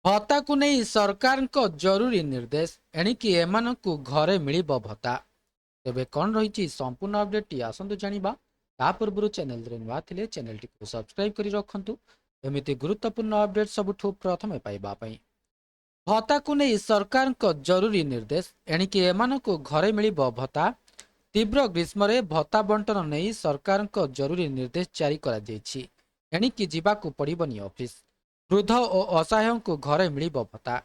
ଭତ୍ତାକୁ ନେଇ ସରକାରଙ୍କ ଜରୁରୀ ନିର୍ଦ୍ଦେଶ। ଏଣିକି ଏମାନଙ୍କୁ ଘରେ ମିଳିବ ଭତ୍ତା। ତେବେ କ'ଣ ରହିଛି ସମ୍ପୂର୍ଣ୍ଣ ଅପଡେଟଟି, ଆସନ୍ତୁ ଜାଣିବା। ତା ପୂର୍ବରୁ ଚ୍ୟାନେଲରେ ନୂଆ ଥିଲେ ଚ୍ୟାନେଲଟିକୁ ସବସ୍କ୍ରାଇବ୍ କରି ରଖନ୍ତୁ, ଏମିତି ଗୁରୁତ୍ୱପୂର୍ଣ୍ଣ ଅପଡେଟ୍ ସବୁଠୁ ପ୍ରଥମେ ପାଇବା ପାଇଁ। ଭତ୍ତାକୁ ନେଇ ସରକାରଙ୍କ ଜରୁରୀ ନିର୍ଦ୍ଦେଶ। ଏଣିକି ଏମାନଙ୍କୁ ଘରେ ମିଳିବ ଭତ୍ତା। ତୀବ୍ର ଗ୍ରୀଷ୍ମରେ ଭତ୍ତା ବଣ୍ଟନ ନେଇ ସରକାରଙ୍କ ଜରୁରୀ ନିର୍ଦ୍ଦେଶ ଜାରି କରାଯାଇଛି। ଏଣିକି ଯିବାକୁ ପଡ଼ିବନି ଅଫିସ। ବୃଦ୍ଧ ଓ ଅସହାୟଙ୍କୁ ଘରେ ମିଳିବ ଭତ୍ତା।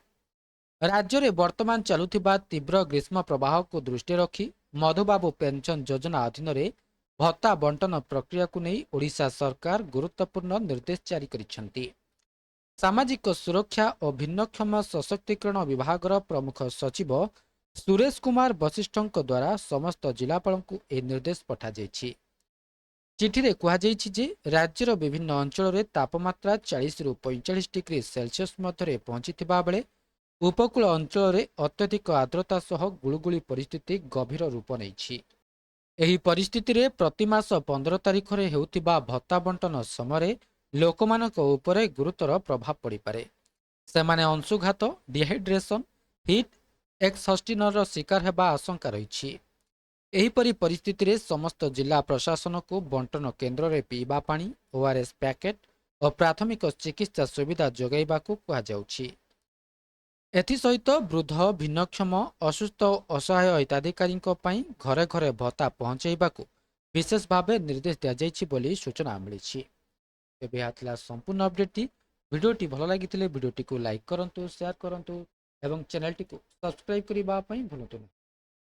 ରାଜ୍ୟରେ ବର୍ତ୍ତମାନ ଚାଲୁଥିବା ତୀବ୍ର ଗ୍ରୀଷ୍ମ ପ୍ରବାହକୁ ଦୃଷ୍ଟିରେ ରଖି ମଧୁବାବୁ ପେନ୍ସନ ଯୋଜନା ଅଧୀନରେ ଭତ୍ତା ବଣ୍ଟନ ପ୍ରକ୍ରିୟାକୁ ନେଇ ଓଡ଼ିଶା ସରକାର ଗୁରୁତ୍ୱପୂର୍ଣ୍ଣ ନିର୍ଦ୍ଦେଶ ଜାରି କରିଛନ୍ତି। ସାମାଜିକ ସୁରକ୍ଷା ଓ ଭିନ୍ନକ୍ଷମ ସଶକ୍ତିକରଣ ବିଭାଗର ପ୍ରମୁଖ ସଚିବ ସୁରେଶ କୁମାର ବଶିଷ୍ଠଙ୍କ ଦ୍ୱାରା ସମସ୍ତ ଜିଲ୍ଲାପାଳଙ୍କୁ ଏହି ନିର୍ଦ୍ଦେଶ ପଠାଯାଇଛି। ଚିଠିରେ କୁହାଯାଇଛି ଯେ ରାଜ୍ୟର ବିଭିନ୍ନ ଅଞ୍ଚଳରେ ତାପମାତ୍ରା 40ରୁ 45 ଡିଗ୍ରୀ ସେଲସିୟସ୍ ମଧ୍ୟରେ ପହଞ୍ଚିଥିବା ବେଳେ ଉପକୂଳ ଅଞ୍ଚଳରେ ଅତ୍ୟଧିକ ଆର୍ଦ୍ରତା ସହ ଗୁଳୁଗୁଳି ପରିସ୍ଥିତି ଗଭୀର ରୂପ ନେଇଛି। ଏହି ପରିସ୍ଥିତିରେ ପ୍ରତିମାସ 15 ତାରିଖରେ ହେଉଥିବା ଭତ୍ତା ବଣ୍ଟନ ସମୟରେ ଲୋକମାନଙ୍କ ଉପରେ ଗୁରୁତର ପ୍ରଭାବ ପଡ଼ିପାରେ। ସେମାନେ ଅଂଶୁଘାତ, ଡିହାଇଡ୍ରେସନ, ହିଟ୍ ଏକ୍ସହଷ୍ଟନର ଶିକାର ହେବା ଆଶଙ୍କା ରହିଛି। ଏହିପରି ପରିସ୍ଥିତିରେ ସମସ୍ତ ଜିଲ୍ଲା ପ୍ରଶାସନକୁ ବଣ୍ଟନ କେନ୍ଦ୍ରରେ ପିଇବା ପାଣି, ଓଆରଏସ୍ ପ୍ୟାକେଟ୍ ଓ ପ୍ରାଥମିକ ଚିକିତ୍ସା ସୁବିଧା ଯୋଗାଇବାକୁ କୁହାଯାଉଛି। ଏଥିସହିତ ବୃଦ୍ଧ, ଭିନ୍ନକ୍ଷମ, ଅସୁସ୍ଥ ଓ ଅସହାୟ ହିତାଧିକାରୀଙ୍କ ପାଇଁ ଘରେ ଘରେ ଭତ୍ତା ପହଞ୍ଚାଇବାକୁ ବିଶେଷ ଭାବେ ନିର୍ଦ୍ଦେଶ ଦିଆଯାଇଛି ବୋଲି ସୂଚନା ମିଳିଛି। ତେବେ ଏହା ଥିଲା ସମ୍ପୂର୍ଣ୍ଣ ଅପଡେଟଟି। ଭିଡ଼ିଓଟି ଭଲ ଲାଗିଥିଲେ ଭିଡ଼ିଓଟିକୁ ଲାଇକ୍ କରନ୍ତୁ, ସେୟାର କରନ୍ତୁ ଏବଂ ଚ୍ୟାନେଲଟିକୁ ସବସ୍କ୍ରାଇବ୍ କରିବା ପାଇଁ ଭୁଲନ୍ତୁ ନାହିଁ।